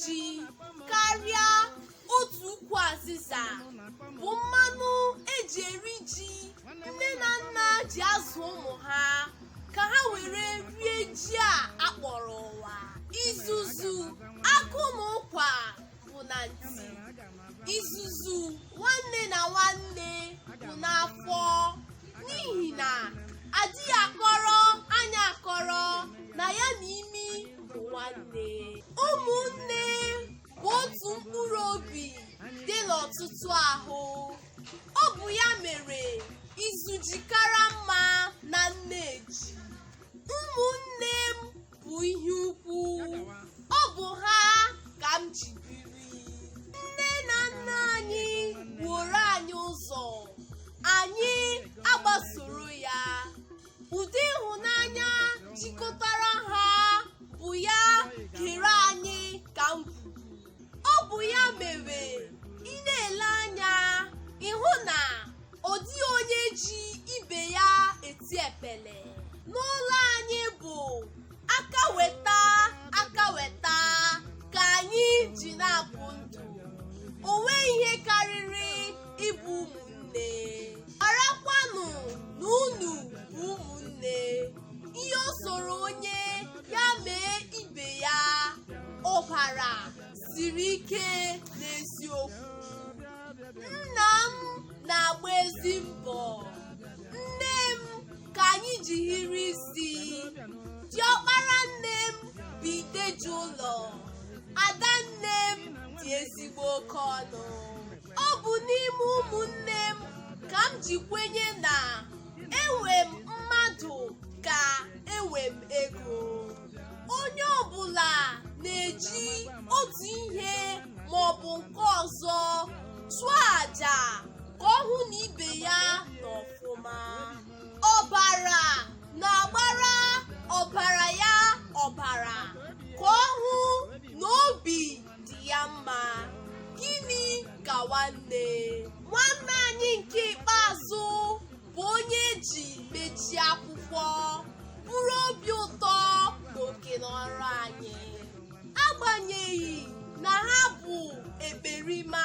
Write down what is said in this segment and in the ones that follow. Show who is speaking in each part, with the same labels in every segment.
Speaker 1: ji karịa otu ukwu azịza bụ mmanụ eji eri ji nne na nna ji azụ ụmụ ha ka ha were rie ji a akpọrọ ụwa. Izuzu akụ na ụkwa bụ na ntị, izuzu nwanne na nwanne bụ n'afọ, n'ihi na adịghị akọrọ anya akọrọ na ya na imi bụ nwanne. Ụmụnne bụ otu mkpụrụ obi dị n'ọtụtụ ahụ. Ọ bụ ya mere izu jikara mma na nne ji. Ụmụnne m bụ ihe ukwu, ọ bụ ha ka m ji biri. Nne na nna anyị gbuoro anyị ụzọ, anyị agbasoro ya. Ụdị ịhụnanya jikọtara ha bụ ya kere anyị ka ngwugwu. Ọ bụ ya mere ị na-ele anya ịhụ na ọ dịghị onye ji ibe ya eti epele. N'ụlọ anyị bụ aka weta aka weta ka anyị ji na-apụ ndụ. O nweghị ihe karịrị ịbụ ụmụnne. Marakwanụ na unu bụ ụmụnne. Ihe o soro onye ya mee ibe ya, ọbara siri ike n'eziokwu. Nna m na-agba ezi mbọ, nne m ka anyị ji hiri isi. Diọkpara nne m bụ ideji ụlọ, ada nne m dị ezigbo oke ọnụ. Ọ bụ n'ime ụmụnne m ka m ji kwenye na enwe m mmadụ ka enwe m ego. Onye ọbụla na-eji otu ihe ma ọ bụ nke ọzọ chụọ àjà ka ọ hụ na ibe ya nọ ọfụma. Ọbara na-agbara ọbara ya ọbara ka ọ hụ na obi dị ya mma. Gịnị ka nwanne? Nwanne anyị nke ikpeazụ bụ onye eji mechie akwụkwọ, bụrụ obi ụtọ na oke n'ọrụ anyị. Agbanyeghị na ha bụ ekperima,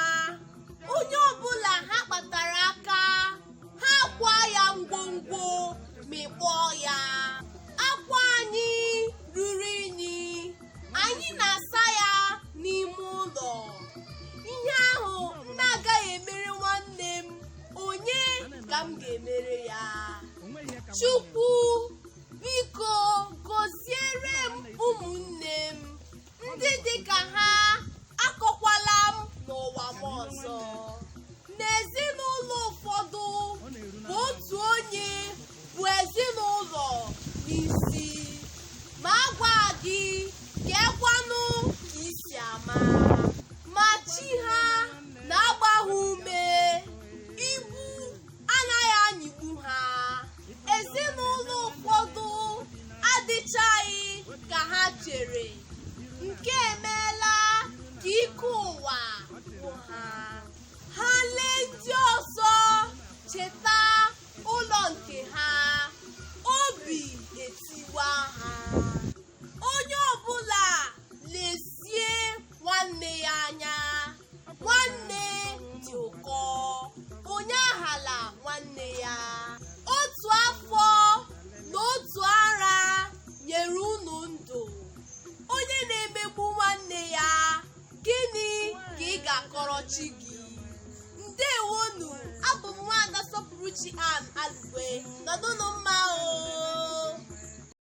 Speaker 1: onye ọbụla ha kpatara aka, ha kwa ya ngwongwo mịkpọọ ya. Akwa anyị ruru unyi, anyị na-asa ya n'ime ụlọ. Ihe ahụ m na-agaghị emere nwanne m, onye ka m ga-emere ya? Chukwu biko gọziere m ụmụnne m, ndị dị ka ha akọkwala m n'ụwa m ọzọ. N'ezinụlọ ụfọdụ bụ otu onye bụ ezinụlọ n'isi, ma agwa gị kekwanụ ka isi ama. Ma chi ha na-agba ha ume, ibu anaghị anyịgbu ha. Ezinụlọ ụfọdụ adịchaghị ka ha chere, nke emeela ka ike ụwa gwụ ha. Ha lee ndị ọzọ cheta ụlọ nke ha, obi etiwa ha. Onye ọbụla lezie nwanne ya anya, nwanne dị ụkọ, onye aghala nwanne ya. Otu afọ na otu ara nyere unu ndụ. Onye na-emegbu nwanne ya, gịnị ka ị ga-akọrọ chi gị? Ndewonu, abụ m Nwaada Sọpụrụchi Ann Alugwe. Nọdụnụ mma.